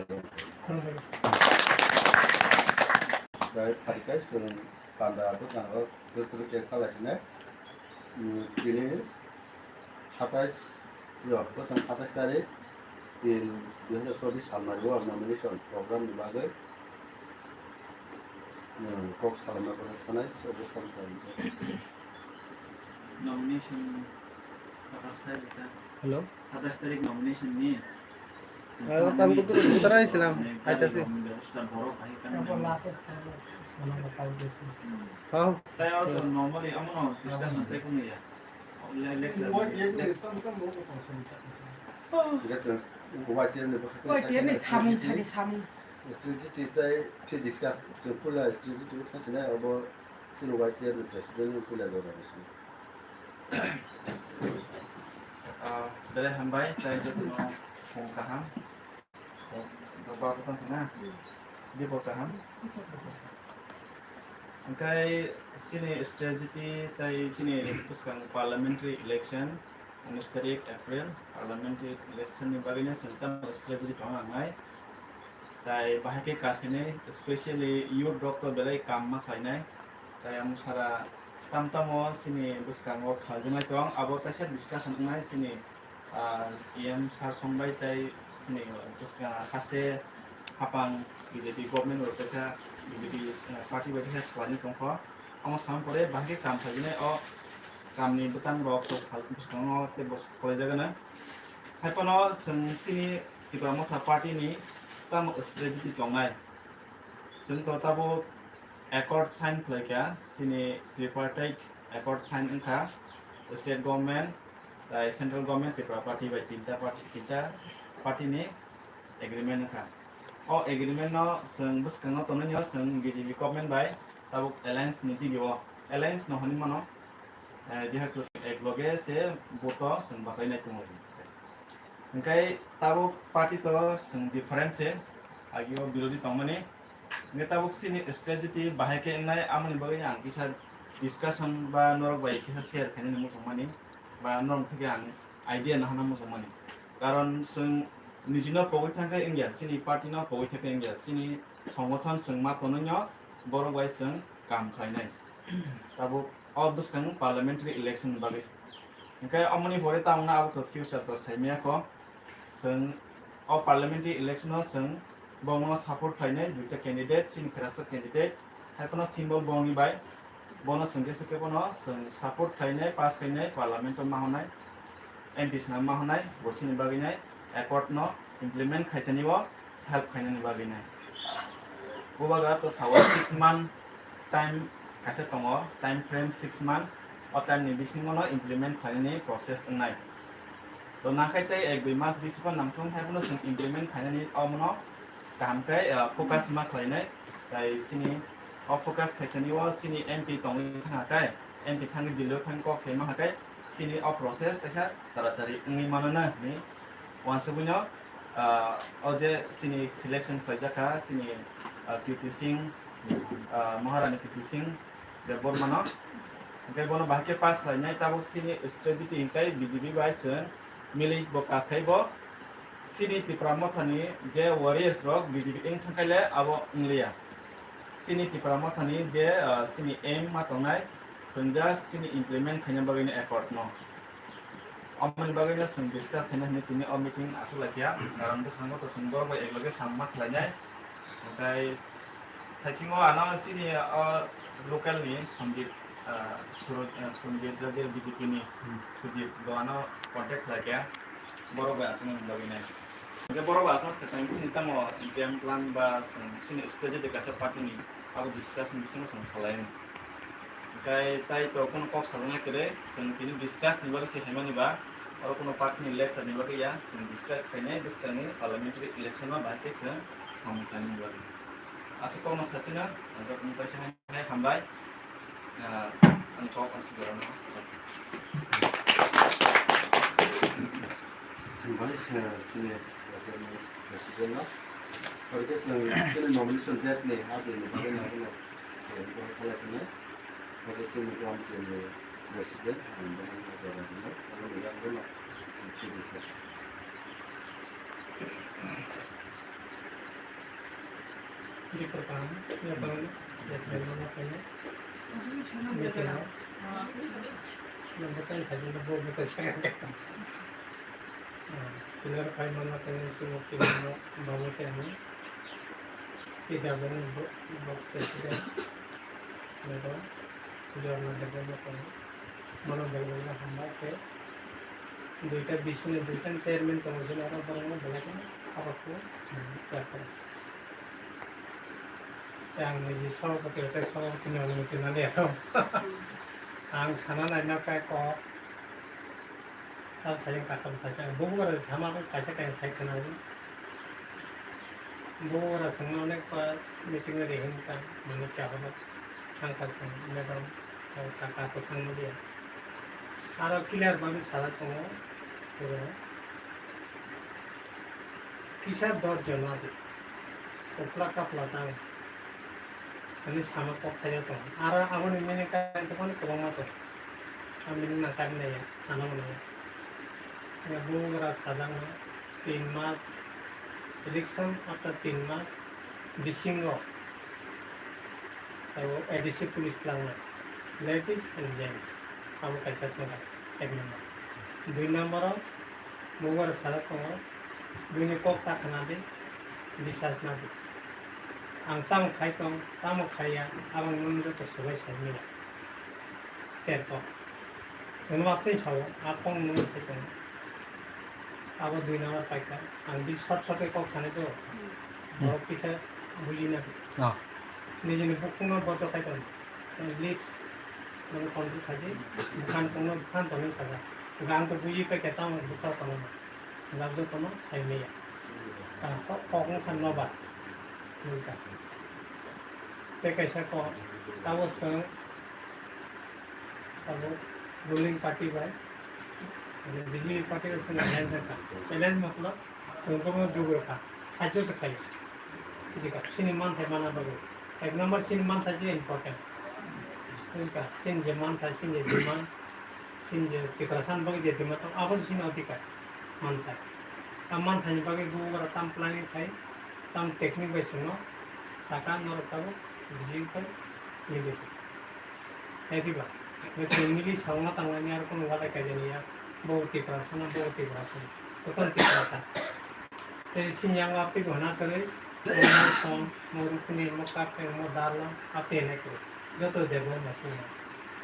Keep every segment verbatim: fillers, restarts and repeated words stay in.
Tei phai khe chwng panda bwskango twrwk twrwk khe kha lai sinai. Tini satais, yo, bwswng satais tarik tin dui hazar chobis salmari o nomination program ni bagwi, um, kok salaima kok sanai, so bwswng salai. Nomination satais tarik ta. Hello. Satais tarik nomination ni. Ah, tam kutu tara isilam. Hai tasi. Bebostha borok hai kan. Apa last time. Hmm. Oh. Tai or normally amo no discussion tai kuno ya. White year ni samung sari samung. Strategy tai, strategy discuss, chwng puila strategy thang sinai abo chini white year ni president puila jora ni sinai. Ah, belai hambai, tai jotono phung kaham. Doba kotong khna. Dibo kaham. Hingkai sini strategy tai sini bwskang parliamentary election, unis tarik April, parliamentary election ni bagwi no chwng tamo strategy tong nangnai. Tai bahai khe kasinai, specially youth rok to belai kam ma khlainai. Tai ang sara tam tamo sini bwskango khaljaknai tong, abo kaisa discussion wngnai sini, ah, E M sir song bai tai sini bwskang haste hapang B J P government rok kaisa B J P, ah, party bai kaisa swlaiwi tongkho. Omo sam pore bahai khe kam khlaijani o kamni bwtang rok to phal bwskango tei bo khlaijagano. Hai phano chwng chini Tipra Motha party ni tamo strategy tongnai. Chwng to tabuk accord sign khlaikha, chini tripartite accord sign wngkha, state government, tai central government, Tripura party bai tinta party, tinta party ni agreement wngkha. O agreement no chwng bwskango tonwi no chwng B J P government bai tabuk alliance ni digi o, alliance no hwnwi mano, eh, jehetu ek loge se vote o chwng batai nai tongo. Hingkai tabuk party to chwng different se, agio birodhi tongmani. Hingke tabuk chini strategy bahai khe wngnai, amoni bagwi ang kisa discussion ba norok bai kisa share khainani muchungmani, ba norok theke ang idea nahana muchungmani. Karon chwng nijino pogwi thangkhe wngya, chini party no pogwi thangkhe wngya, chini songothon chwng ma tonwi no borok bai chwng kam khlainai. Tabuk o bwskango parliamentary election ni bagwi. Hingke omoni pore tamno abo to future to saimaya kho. Chwng o parliamentary election o chwng bongno support khlainai duita candidate, chini kwraksa candidate, hai phano symbol bongni bai. Bono chwng khe se khe bono chwng support khlainai, pass khlainai, parliament o ma hwnai, M P swnam ma hwnai, bo chini bagwi nai accord no implement khaitani o help khainani bagwi nai. Bubagra to sao six month time kaisa tongo, time frame six month, o time ni bisingo no implement khlainani process wngnai. To nangkhai tei ek dui mas bisingo nangthung hai phano chwng implement khlainani omono kaham khe, ah, focus ma khlainai. Tai chini o focus khaitani o chini M P tongwi thangkha khe, M P thangwi Delhi o thang kok se ma kha khe, chini o process kaisa taratari wngwi mano na hinwi uansugwi no, ah, o je chini selection khlaijak kha, chini, ah, Kirti Singh, ah, Maharani Kirti Singh Debbarma no. Hingke bono bahai khe pass khlainai, tabuk chini strategy hingkai B J P bai chwng mili bo kas khai bo. Chini Tipra Mothani je warriors rok B J P wng thangkhaile abo wngliya. Chini Tipra Mothani je, ah, chini aim ma tongnai, chwng just chini implement khaina bagwino accord no. Omoni bagwino chwng discuss khaina hinwi tini o meeting aswk laikha, karon bwskango to chwng borok bai ekloge samung ma khlainai. Hingkai thaichimo ano chini o local ni Sanjit, ah, Suro-, ah, Sanjit Raje B J P ni Sujit bo ano contact khlaikha. Borok bai aswk nang bagwi nai. Hingke borok bai aswk swkang chini tamo game plan ba chwng chini strategy kaisa party ni abo discussion bisingo chwng salai. Hingke tai to kono kok salai kwrwi chwng tini discuss ni bagwi se haimani ba oro kono party ni lecture ni bagwi ya chwng discuss khainai bwskangni parliamentary election o bahai khe chwng samung khlainani bagwi. Aswk kokno sachino ang kok kaisa hai hambai. Ah, ang kok ang sijorano. Hambai, ah, sini, ah, president no. Oro khe chwng, chini nomination date ni, ah, bini bagwi no, no, eh, bo khalai sini. Oro chini committee ni president, ang bono jora rwnai. Abo ni yak bono, chini session. Dipur kaham, ya tong, ya tong, ya tong. Asli sana Meeting beda. Yang besar saja, bo besar saja. Clear khai mana tong, itu mungkin mana, mana tong. Tidak ada ni, bo, bo, tidak. Madam, jorna debo mo tong. Mano belai belai hambai khe. Duita bisini duita chairman tongo, jini aro borokno belai kheno habakhe, hmm, khlai kha. Tei ang niji sabapati, tei sabapati ni onumoti nani ato. Ang sana naima khe kok. Ang sayang kakam sayang. Bubu ora sama kaisa kaisa sai khna. Bubu ora sengma onek pa meeting ri him ka, mani kya hono. Thangkha seng, madam, kaka to thangma dia. Aro clear babi sara tongo, pura. Kisa dorjo nadi. Upla kapla tang. Ani sama kok thaya tong. Aro aboni mini kain to kono kwbangma tong. Amini nangkar naya, sana mano. Ya bugra sajang no. Tin mas, election after tin mas bisingo abo A D C police twlangna, ladies and gents, abo kaisa thangkha ek number. Dui number o bubar sajak tongo, buini kok ta khna di, bisas na di. Ang tamo khai tong, tamo khaiya, abang nung joto sobai sai mila. Ter kok. Chwngno watwi sao, a kok nung khai tong. Abo dui number paikha. Ang bi short short khe kok sanai to. Hmm. Borok kisa buji na. Ah. Nijini bukhukno bodo khai tong. Lips, mane control khai di. Bwkhan tongno bwkhan tongwi saja. Ang to buji paikha tamo bwkha tongno. Ang jotono sai maya. Ah, kok, kok wngkha nobar. Nungkha. Tei kaisa kok, tabo chwng, tabo ruling party bai, mane B J P party bai chwng alliance wngkha. Alliance matlab, chwng bono jugurkha, sahajyo se khaio. Bujikha, chini manthai mana bagwi. Ek number chini manthai se important. Bujikha, chini je manthai, chini je demand, chini je Tiprasa ni bagwi je demand tong, abo se chini adhikar, manthai. A manthaini bagwi bubagra tam planning khai, tam technique bai chwngno saka norok tabuk B J P bai mili tong. Hai diba? Bo chwng mili saungma tanglani aro kunu walai kaijani ya. Bo Tiprasa no, bo Tiprasa no. Total Tiprasa. Tei sini yang waptwi bo hana kwrwi, mo som, mo rukuni, mo kaphe, mo darlo, ate hinai kwrwi. Joto debo ma sini yang.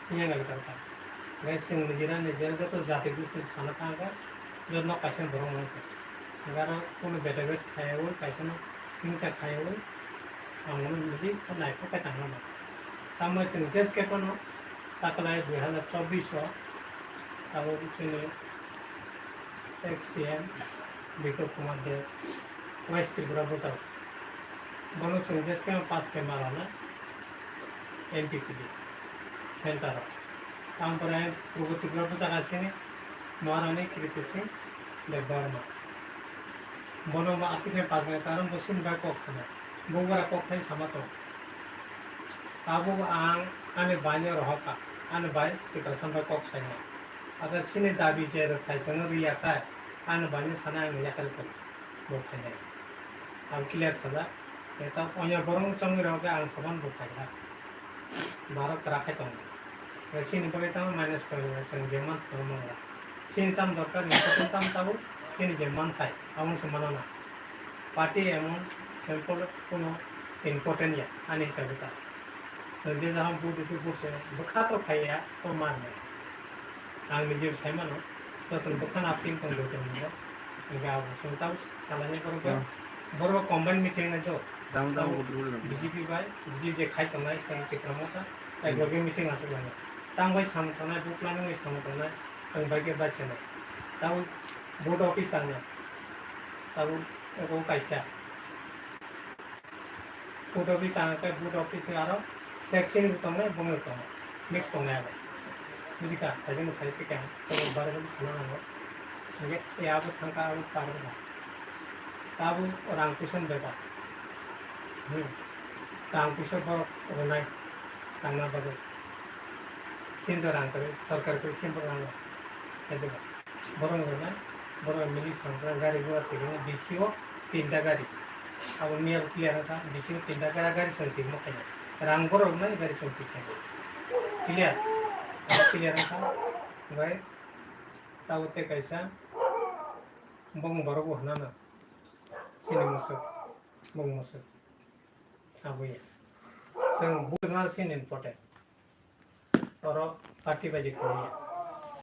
Sini yang kali kata. Guys, chwng nijera nijera joto jati gusti sana thangkha, jotono kaisa borok mangsa. Gara kunu beta bet khaya ui, kaisa no hingcha khaya ui, samung no niji kho naikha khe tangma ba. Tamo chwng J S K phano taklai dui hazar chobbish o, abo chini ex C M Biplab Kumar Deb, West Tripura bwsao. Bono chwng J S K phano pass khe ma rwna N P P D center o. Tamo pore Purbo Tripura bwsakha sini Maharani Kirti Singh Debbarma. Bono ma apni khe pass khe karon bo sini bai kok sana. Bo bara kok thai sama to. Abo ang ani bai no rohor kha, ani bai Tiprasa bai kok saima. Abo chini dabi je rwthai sano riya khai, ani bai no sana ang yakari kok bo phainai. Ang clear sajak. Eta onya borong chongwi rok ang saban bo phaikha. Baro kwrak khai tongo. Chini bagwi tamo minus point chwng je man thangma mangla. Chini tam dorkar ni tam tabuk chini je manthai, amo se manana. Party emon simple kuno important ya, ani hisabe ta. Nwng je jaham vote itu vote se bwkha to phaiya, to man ya. Ang niji sai mano, joto bwkha na ping tong joto nungbo. Hingke abo song tamo salani borok bo. Hmm. Borok bo combine meeting na jo. Tamo tamo Tamo vote rule na. B J P bai, B J P je khai tongnai, song Tipra Motha, tai Hmm. loge meeting asuk lani. Tang bai samung tangnai, vote planning bai samung tangnai, song bai ke bai senai. Tamo vote office tangnai. Tamo abo kaisa. Vote office tang khe vote office ni aro flex chini bo tongnai, bongni tongnai, mix tongnai abo. Bujikha, sajeng sai khe ang tei bare bare sana nango. Hingke e abo thangkha, abo tar bwkha. Abo rang puisa ni bepar. Hmm. Rang puisa borok rwnai tangna bagwi. Sinto rang kwrwi, sorkar kwrwi sinto rang rw. Khe diba? Borok rwnai, borok mili sangkha gari gura tigwi bisi o tinta gari. Abo miyal clear wngkha, bisingo tinta gari, gari song twi mo khaina. Rang borok nai gari song twi khaina. Clear? Clear wngkha. Obai tabo tei kaisa bong borok bo hwnano. Sini musuk, bong musuk. Abo ya. Chwng bukna sini important. Oro party bai je khlaiya.